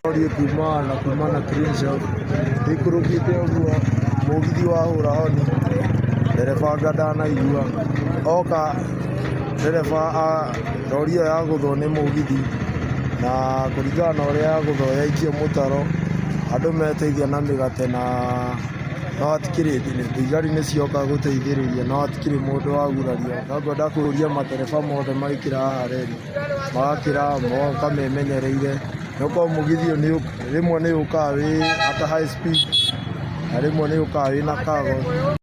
Rori kuma na kuma na clean shelf ĩikũrũkĩte ũguo, mũgithi wahũra honi, ndereba anga ndanaigua, oka ndereba rori ĩyo yagũthwo nĩ mũgithi, na kũringana na ũrĩa yagũthwo yaikio mũtaro, andũ meteithia na mĩgate na no hatikĩrĩ, thigari nĩ cioka gũteithĩrĩria no hatikĩrĩ mũndũ wagurario. No ngwenda kũria matereba mothe magĩkĩra haha reri, magakĩra magoka memenyereire, nĩ gũkorwo mũgithi ũyũ rĩmwe nĩ ũkaga wĩ at a high speed na rĩmwe nĩ ũkaga wĩna cargo.